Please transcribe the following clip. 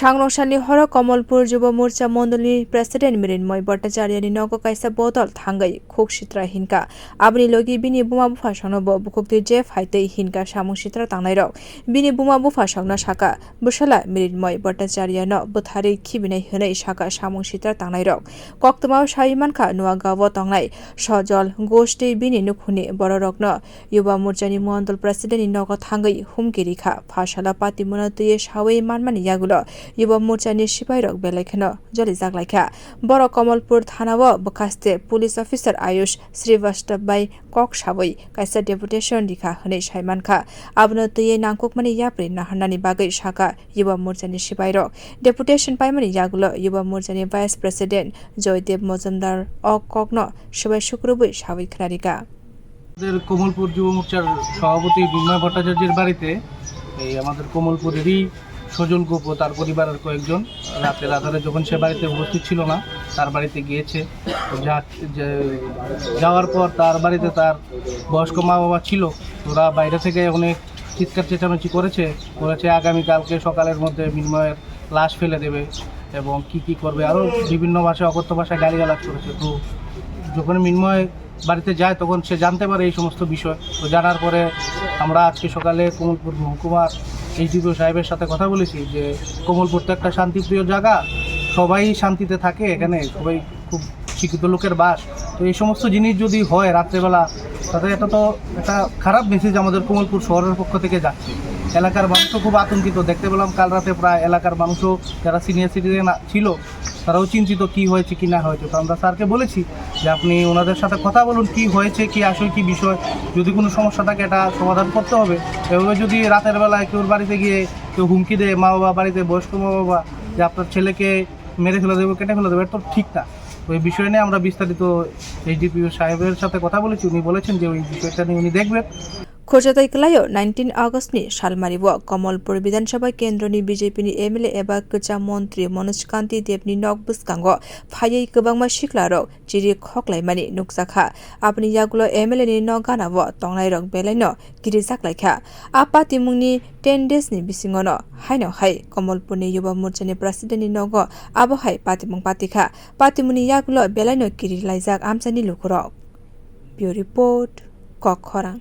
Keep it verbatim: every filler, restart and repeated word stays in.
Sangnoksani horo Komolpur Jubo Morcha Mondolni President Mrinmoy Bhattacharya ni nogo kaisa bodol thangwi khuk sitra hinkha. Aboni logi bini buma buphasongno bo bukhuk twi je phai twi hinkha samung sitra tangnairok. Bini buma buphasongno sakha, bwsala Mrinmoy Bhattacharya no bwtharwi khibinai hwnwi sakha samung sitra tangnairok. Koktwmao sawi mankha, Nuagaon tongnai Sojol Ghosh tei bini nukhungni bororokno Yuba Morchani Mondol Presidentni nogo thangwi humki rikha. Pha salo patimungno twiwi sawi manmani yagulo Yuba Morchani sipairok belai kheno jolijak laikha. Borok Komolpur thanao bwkhaste police officer Ayush Srivastav bai kok sawi kaisa deputation rikha hwnwi sai mankha. Abono twiwi nangkukmani yapri naharnani bagwi sakha Yuba Morchani sipairok. Deputation paimani yagulo Yuba Morchani Vice President Joydev Majumdar o kokno swbai sukrubwi sawi khwnarikha. আমাদের কমলপুর যুব মোর্চার সভাপতি বিনয় ভট্টাচার্যের বাড়িতে, এই আমাদের কমলপুরেরই সজল গোপ ও তার পরিবারের কয়েকজন রাতের আধারে যখন সে বাড়িতে উপস্থিত ছিল না, তার বাড়িতে গিয়েছে। যা-, যে-, যাওয়ার পর তার বাড়িতে তার বয়স্ক মা বাবা ছিল, ওরা বাইরে থেকে অনেক চিৎকার চেঁচামেচি করেছে, বলেছে আগামীকালকে সকালের মধ্যে বিনিময়ের লাশ ফেলে দেবে এবং কি কি করবে, আরও বিভিন্ন ভাষায়, অকথ্য ভাষায় গালিগালাজ করেছে। তো যখন মিনময় বাড়িতে যায়, তখন সে জানতে পারে এই সমস্ত বিষয়। তো জানার পরে আমরা আজকে সকালে কমলপুর মহকুমার এইচডিপিও সাহেবের সাথে কথা বলেছি যে কমলপুর তো একটা শান্তিপ্রিয় জায়গা, সবাই শান্তিতে থাকে এখানে, সবাই খুব শিক্ষিত লোকের বাস। তো এই সমস্ত জিনিস যদি হয় রাত্রেবেলা, তাতে এটা তো একটা খারাপ মেসেজ আমাদের কমলপুর শহরের পক্ষ থেকে যাচ্ছে। এলাকার মানুষও খুব আতঙ্কিত। দেখতে পেলাম কাল রাতে প্রায় এলাকার মানুষও, যারা সিনিয়র সিটিজেন ছিল, তারাও চিন্তিত কি হয়েছে কি না হয়েছে। তো আমরা স্যারকে বলেছি যে আপনি ওনাদের সাথে কথা বলুন, কি হয়েছে, কি আসলে কি বিষয়, যদি কোনো সমস্যা থাকে এটা সমাধান করতে হবে। এভাবে যদি রাতের বেলায় কেউর বাড়িতে গিয়ে কেউ হুমকি দেয়, মা বাবা বাড়িতে, বয়স্ক মা বাবা, যে আপনার ছেলেকে মেরে ফেলে দেবো, কেটে ফেলে দেবো, এটা তো ঠিক না। তো এই বিষয় নিয়ে আমরা বিস্তারিত এইচডিপিও সাহেবের সাথে কথা বলেছি, উনি বলেছেন যে ওই বিষয়টা নিয়ে উনি দেখবেন। Khurjatai kwlaio nineteen August ni salmario Komolpur Bidhan Sabha kendroni B J P ni M L A eba kwcham montri Manoj Kanti Deb ni nok bwskango phaiwi kwbangma siklarok chiri khoklaimani nukjakha. Aboni yagulo M L A ni nok ganao tongnairok belaino kirijak laikha. A patimungni ten days ni bisingono haino hai Komolpur ni Yuba Morcha ni President ni nogo abo hai patimung patikha. Patimungni yagulo belaino kiri laijak amchaini lukurok. Bureau Report, Kokkhorang.